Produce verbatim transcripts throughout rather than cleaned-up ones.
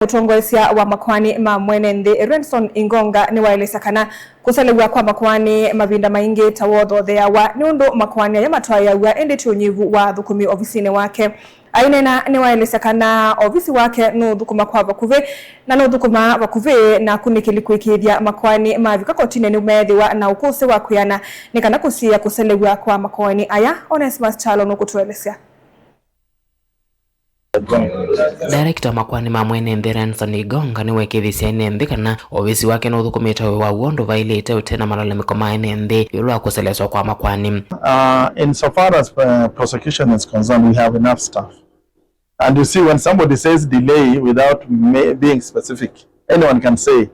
Mũtongoesya wa makoani ma mwene nthĩ, Renson Ingonga, nĩwaelesya kana kũselew'a kwa makoani mavinda maingĩ ta wothotheawa nĩ ũndũ makoani aya matwaĩawa, ĩndĩ ti ũnyivu wa athũkũmi ovisinĩ wake. Aineena, nĩwaelesya kana ovisi wake nũũthũkũma kwa vakuvĩ na nũũthũkũma vakuvĩ na akunĩkĩli kũĩkĩĩthya makoani mavika kotinĩ nĩmeethĩwa na ũkũsĩ wa kwĩana nĩ kana kũsiĩĩa kũselew'a kwa makoani aya. Onesmus Kyalo nũkũtũelesya. Director wa makoani ma mwene nthĩ, Renson Ingonga, nĩwekĩthisye ene nthĩ kana ovisi wake nũthũkũmĩte wĩa wa w'o ũndũ vaĩlĩte ũte na malalamiko ma ene nthĩ ĩũlũ wa kũseleswa kwa makoani. Uh, insofar as uh, prosecution is concerned, we have enough staff. And you see, when somebody says delay without ma- being specific, anyone can say,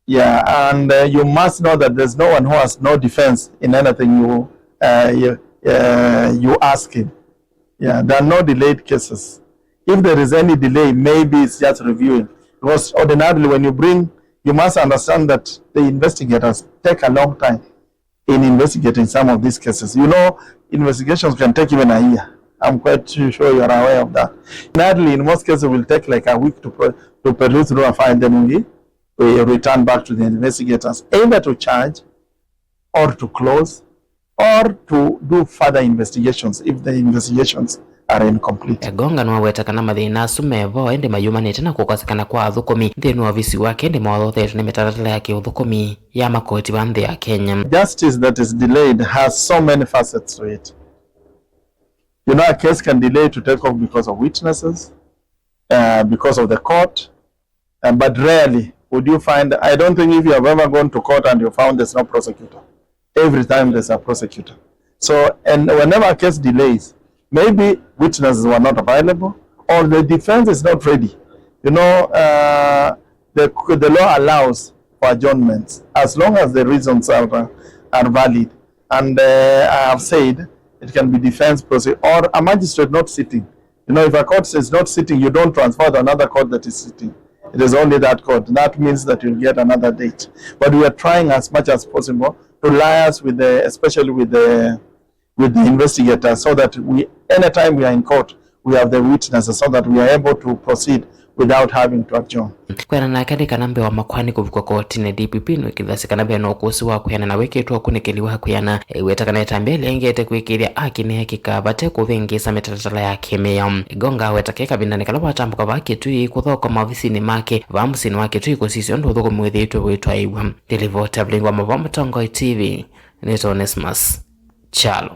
yeah, and uh, you must know that there's no one who has no defense in anything you uh, you, uh, you ask him. Yeah, there are no delayed cases. If there is any delay, maybe it's just reviewing. Because ordinarily, when you bring, you must understand that the investigators take a long time in investigating some of these cases. You know, investigations can take even a year. I'm quite sure you are aware of that. Ordinarily, in most cases, it will take like a week to, pro- to peruse through a file, then we, we return back to the investigators, either to charge or to close or to do further investigations if the investigations are incomplete. Ingonga nĩwaweta kana mathĩna asu mevo, ĩndĩ mayumanĩte na kũkosekana kwa athũkũmi nthĩnĩ wa ovisi wake, ĩndĩ mawothetwe nĩ mĩtalatala ya kĩũthũkũmi ya makoti va nthĩ ya Kenya. Justice that is delayed has so many facets to it. You know, a case can delay to take off because of witnesses, uh, because of the court, uh, but rarely would you find, I don't think if you have ever gone to court and you found there's no prosecutor. Every time there's a prosecutor. So, and whenever a case delays, maybe witnesses were not available or the defense is not ready. You know, uh, the, the law allows for adjournments as long as the reasons are, are valid. And uh, I have said it can be defense proceed or a magistrate not sitting. You know, if a court is not sitting, you don't transfer to another court that is sitting. It is only that court. That means that you'll get another date. But we are trying as much as possible to liaise with the, especially with the, with the investigators, so that we, anytime we are in court, we have the witnesses so that we are able to proceed without having to adjourn. Kwĩana nake nĩ kana mbee wa makoani kũvikwa kotinĩ, D P P nũĩkĩĩthasya kana ve na ũkũsĩ wa kwĩana na wĩkĩtwe ũkunĩkĩli wa kwĩana. Eweta kana ĩtambya ĩlengete kwĩkĩĩthya haki nĩyekĩka vate kũvĩngĩĩsa mĩtalatala ya kĩmĩao. Ingonga aweta kaĩ kavindanĩ kala watambũka vaa Kitui kũthokoma ovisinĩ make vaa mũsyĩnĩ wa Kitui kũsisya ũndũ ũthũkũmi wĩthĩĩtwe ũitwaĩw'a. Nĩ livoti ya Vilingi wa Mavoo Mũtongoi T V, nĩtawa Onesmus Kyalo.